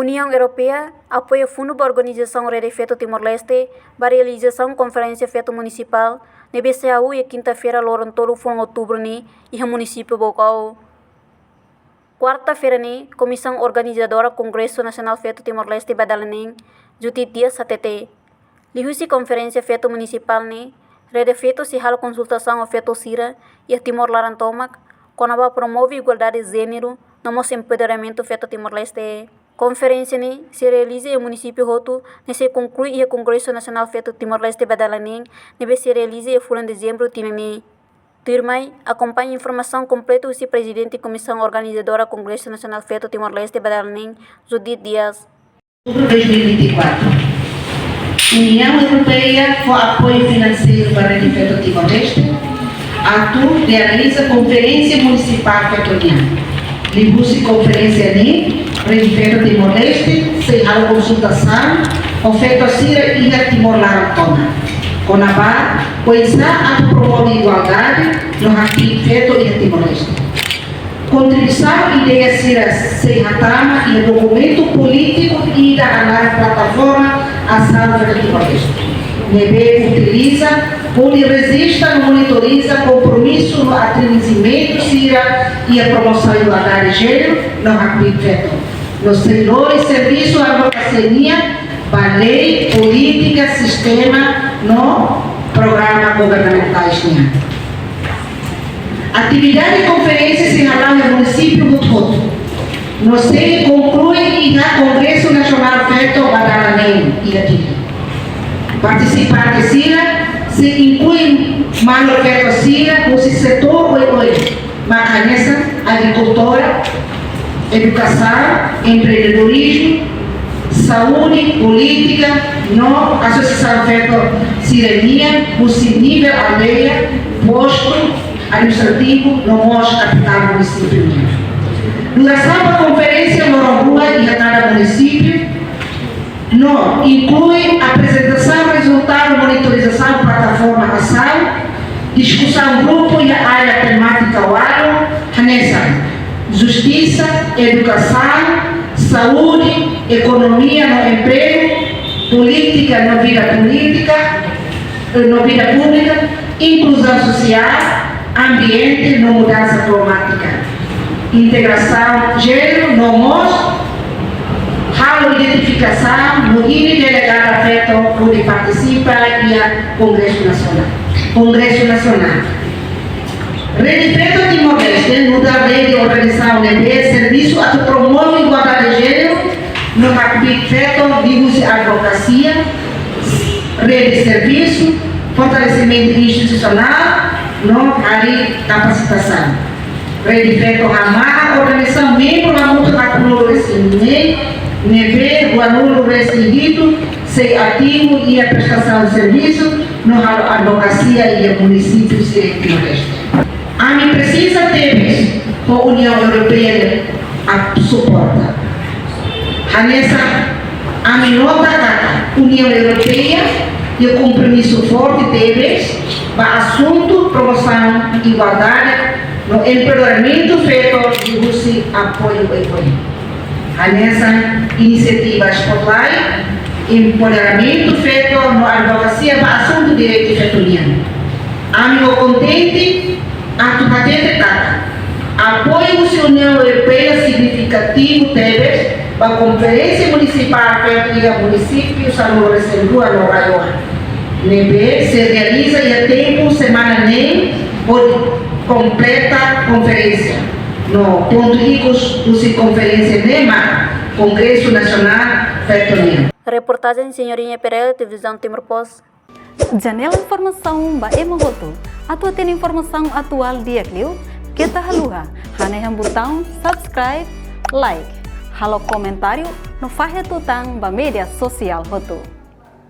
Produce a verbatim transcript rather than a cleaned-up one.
Uniaun Europeia apoia fundu ba organizasaun Rede Feto Timor-Leste ba realizasaun konferénsia feto munisipál ne'ebé sei hahú iha kinta-feira loron tolu fulan outubru ne'e iha munisípiu Baucau. Kuarta-feira ne'e, Komisaun Organizadora Kongresu Nasionál Feto Timor-Leste ba dala neen, Judith Dias hatete, liuhusi konferénsia feto munisipál ne'e, Rede Feto sei halo konsultasaun ho feto sira iha Timor laran tomak, kona-ba promove igualdade jéneru no mós empoderamentu feto Timor-Leste. Konferénsia ne'e sei realiza iha munisípiu hotu, no sei konklui iha Kongresu Nasionál Feto Timor-Leste ba dala neen, ne'ebé sei realiza iha fulan dezembru tinan ne'e. Tuirmai, akompaña informasaun kompletu husi Prezidente Komisaun Organizadora Kongresu Nasionál Feto Timor-Leste ba dala neen, Judith Dias. Outubru dois mil e vinte e quatro. Uniaun Europeia fó apoiu finanseiru ba Rede Feto Timor-Leste atu realiza konferénsia munisipál feto nian. Liuhusi konferénsia ne'e, Rede Feto Timor-Leste sei halo konsultasaun ho feto sira iha Timor laran tomak, kona-ba oinsá atu promove igualdade no hakbiit feto iha Timor-Leste. Kontribuisaun ideia sira sei hatama iha dokumentu polítiku ida hanesan plataforma asaun feto Timor-Leste, ne'ebé utiliza hodi rejista no monitoriza kompromisu no atinjimentu sira iha promosaun igualdade jéneru no hakbiit feto, no sei lori servisu advokasia nian ba lei, polítika, sistema no programa governamentais nian. Atividade konferénsia sei hala'o iha munisípiu hotu-hotu, no sei konklui iha Kongresu Nasionál Feto ba dala neen iha Dili. Partisipante sira sei inklui maluk feto sira husi setór oioin, mak hanesan agrikultura, edukasaun, empreendedorizmu, saúde, polítika no asosiasaun feto sira nian husi nivel aldeia, postu administrativu no mós kapitál munisípiu nian. Durasaun ba konferénsia loron rua iha kada munisípiu, no inklui aprezentasaun rezultadu monitorizasaun plataforma asaun, diskusaun grupu iha área temátika ualu, hanesan justisa, edukasaun, saúde, ekonomia no empregu, polítika no vida polítika, eh, no vida públika, inkluzaun sosiál, ambiente no mudansa klimátika, integrasaun jéneru no mós halo identifikasaun no hili delegada feto hodi partisipa iha Kongresu Nasionál. Kongresu Nasionál. Rede Feto Timor-Leste nu'udar rede organizasaun ne'ebé servisu atu promove igualdade jéneru no hakbiit feto liuhusi advokasia, rede servisu, fortalesimentu institusionál no harii kapasitasaun. Rede Feto hamarka organizasaun membru hamutuk haatnulu-resin-neen, ne'ebé ruanulu-resin-hitu sei ativu iha prestasaun servisu no halo advokasia iha munisípiu sira iha Timor-Leste. Ami presiza tebes ho Uniaun Europeia nia suporta. Hanesan ami nota katak Uniaun Europeia iha kompromisu forte tebes ba asuntu promosaun igualdade no empoderamentu feto liuhusi apoiu oioin. Hanesan inisiativa Spotlight, empoderamentu feto no advokasia ba asuntu direitu feto nian. Ami ho kontente atu hatete katak apoiu husi Uniaun Europeia signifikativu tebes ba konferénsia munisipál feto iha munisípiu sanulu-resin-rua no RAEOA, ne'ebé sei realiza iha tempu semana neen hodi kompleta konferénsia. No pontu ikus husi konferénsia ne'e mak Kongresu Nasionál Feto nian. Reportajen Senhorinha Pereira, Televizaun Timor Post. Janela informasaun ba ema hotu. Atu hatene informasaun atuál di'ak liu, keta haluha hanehan butaun subscribe, like, halo komentáriu no fahe tutan ba média sosiál hotu.